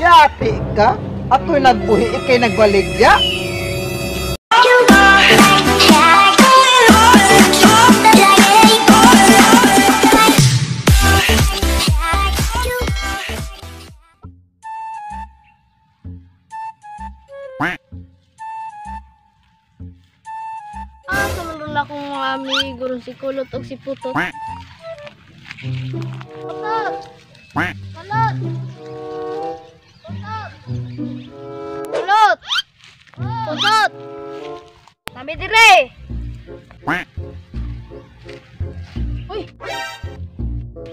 Yati ka? Ato'y nagbuhi, ikay nagbaligya? Ah, sa man akong mga amigo ron si Kulot og si Putot. Putot! Kulot! Putot! Kulot! Putot! Nami dire! Uy!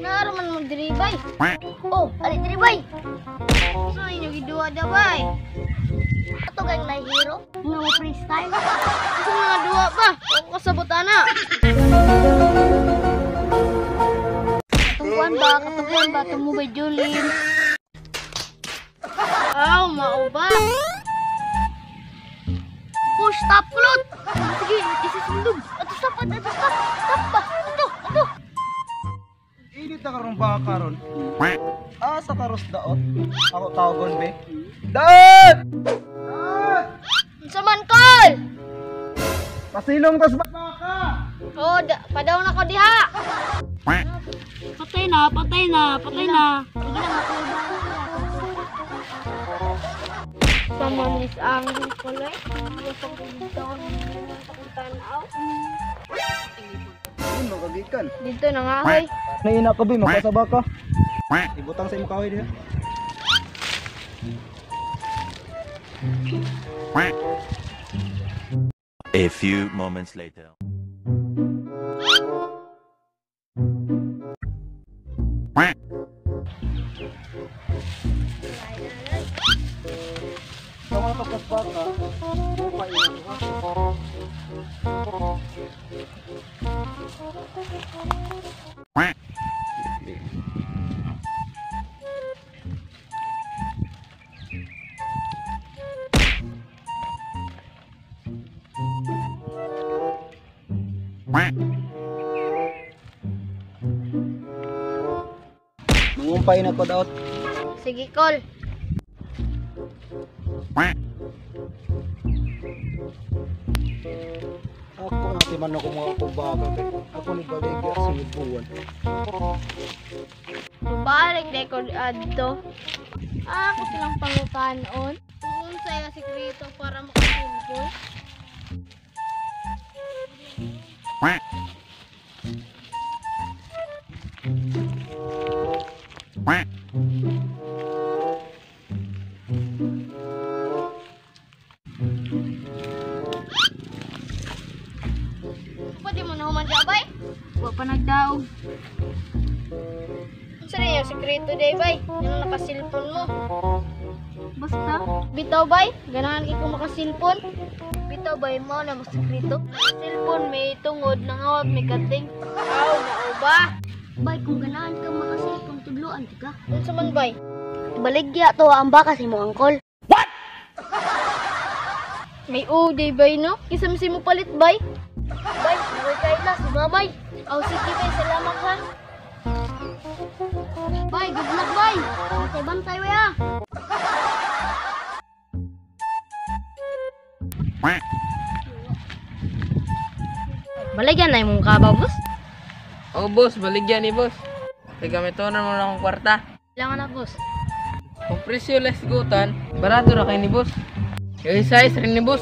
Naaraman mo diri bay. Oh, ali diri bay. So inyo giduwa da bay. Ato gang na hero nga mo freestyle. Unsa mga duwa ba? Ako kasabot ana. Katungkuan ba tumubay Julin. Aw, mao ba? Push stop kulot. Sige, isisundog. Ato stop, ato stop. Stop ba? Ato, ato. Init na karon ba karon? Ah, sa karos daot. Ako tawagon be. Daot! Daot! Unsa man kol? Pasilong tas baka. Oh, padaw na ko diha. Patay na, patay na, patay na. Sige na makuha. Pamanis ang kulay. Tanaw. Ano kagikan? Dito na nga hoy. Naina ka be, makasaba ka. Ibutang sa imong kahoy diha. A few moments later. Sa mga tas baka, paina ko ha. Mangumpay na ko daot. Sige kol. Ako nga timan ako mga kubaga be. Ako ni baligya sa buwan. Balik na ko adto. Ah, ako silang pangutanon. Kung unsa ila sekreto para makasimple. Pwede mo na human siya, bay? Wa pa nagdaog. Unsa rin yung sekreto day, bay? Yung nakasilpon mo. Basta Bitaw, bay? Ganahan kay ko makasilpon. bitaw bay mo na masekreto. Silpon may tungod nangawat may kating. Aw, mao ba? Bay kung ganahan ka makasilpon tudloan ka. Unsa man, bay? Baligya to ang baka si mo angkol. May uday, bay, no? Kinsa man si mo palit, bay? Bay, buhay kay na si mamay. Aw, sige, bay. Salamat, ha? Bay, good luck, bay. Bantay bantay we ah. Baligyan na imong kabaw, boss. Oh, boss, baligyan ni boss. Tagamitonan mo na akong kwarta. Kailangan na, boss. Kung presyo less gutan, barato ra kay ni boss. Yung size rin ni boss.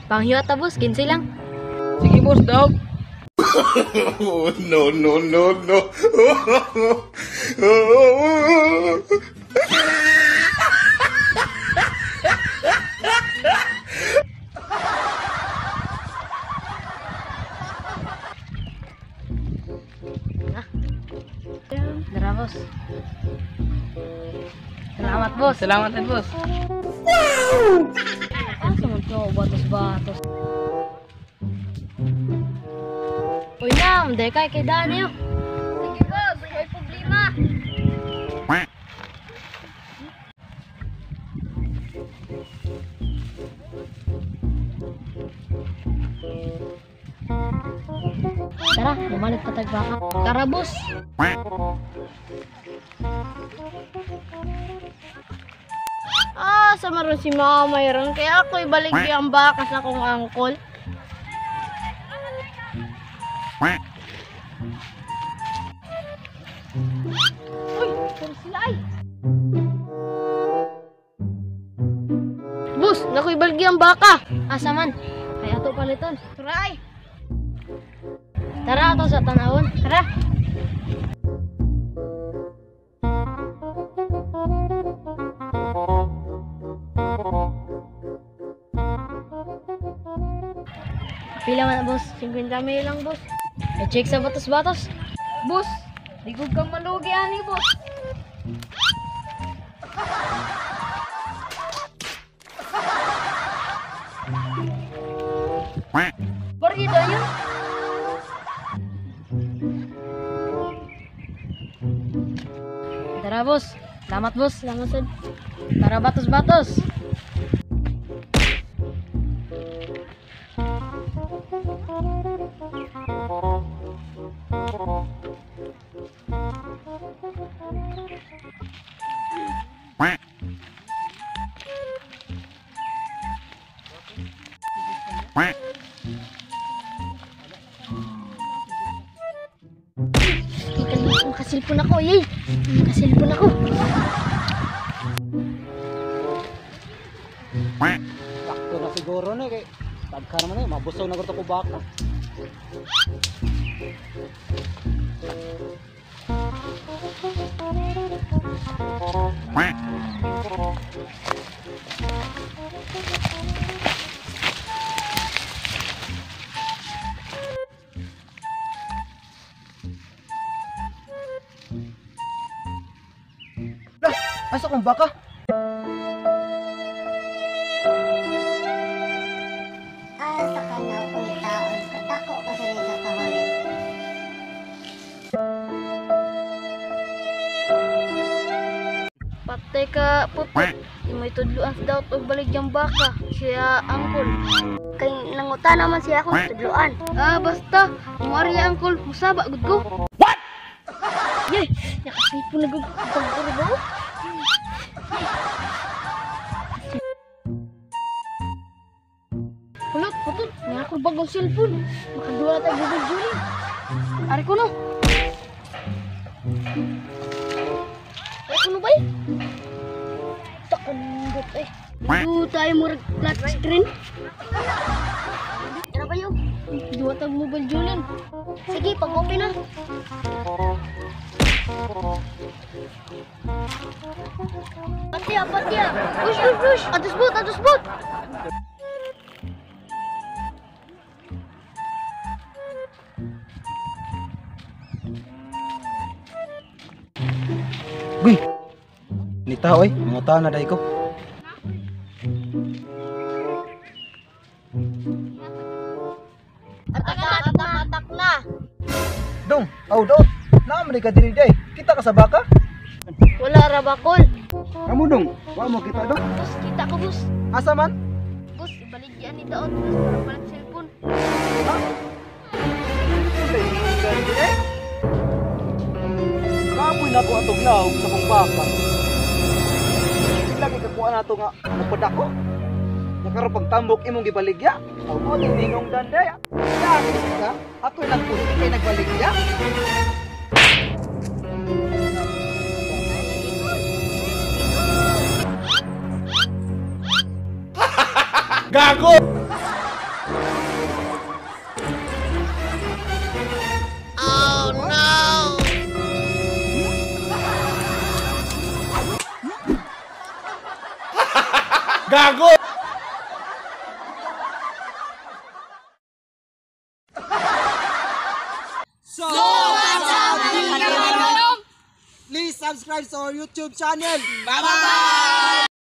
Panghiwata, boss. 15 lang. Sige boss, dog. Oh, no, no, no, no. Dara, boss. Salamat, boss. Salamat din, boss. Asa man to? Batos-batos. Uy na, hindi kay kay Daniel. Sige, boss. May problema. Tara, bumalik pa tayo baka. Tara, boss. Asa maron si mama ron kaya ako ibalik ang baka sa akong angkol. Uy, pero sila ay. Bus, naku ibalgi ang baka. Asa man? Kay ato paliton. Tara ay. Tara ato sa tanawon. Tara. Pila man boss? 50 mil lang, boss. I-check sa batos-batos. Boss, di ko kang malugi ani, boss. Bargito yun. Tara boss. Salamat boss. Salamat sad. Tara batos-batos. Makasilpon ako, yay! Makasilpon ako. Sakto na siguro na kay tagka naman eh, mabusaw na ko baka. Lah, asa kong baka? Asa ka na akong taon, katako ka sa nito kahulit. Patay ka, puput. Imoy tudluan sa daot og baligyang baka. Siya angkol. Kay nanguta naman siya akong tudloan. Ah, basta. Muari angkol, musaba gud ko. What? Yay, nakasilpon na gud pag-urbo. Pulot, putol. May ako bagong cellphone. Makaduwa tayo Google Julie. Ari ko no. Ari ko no ba? Takandot eh. Do tayo murag flat screen. Ano ba yun? Duwa tag mobile Julin. Sige, pag-open na. Patya, patya. Push, push, push. Atos bot, atos bot. Uy. Nita oy, mga tao na dai ko. Atak na, atak, atak na. Dong, aw daot. Naa man ka diri day. Kita ka sa baka? Wala ra bakol. Kamo dong, wa mo kita dong. Boss, kita ko boss. Asa man? Boss, ibaligyan ni daot boss para palit cellphone. Ha? Kapoy na ko atong laog sa kong baka. Lagi kakuha na to nga mupadako. Nakaroon pang tambok imong gibaligya. Aw mo tiningong danday. Dami ka. Ako'y nagpusi kay nagbaligya. Gago! Gago! So, please subscribe to our YouTube channel. Bye-bye!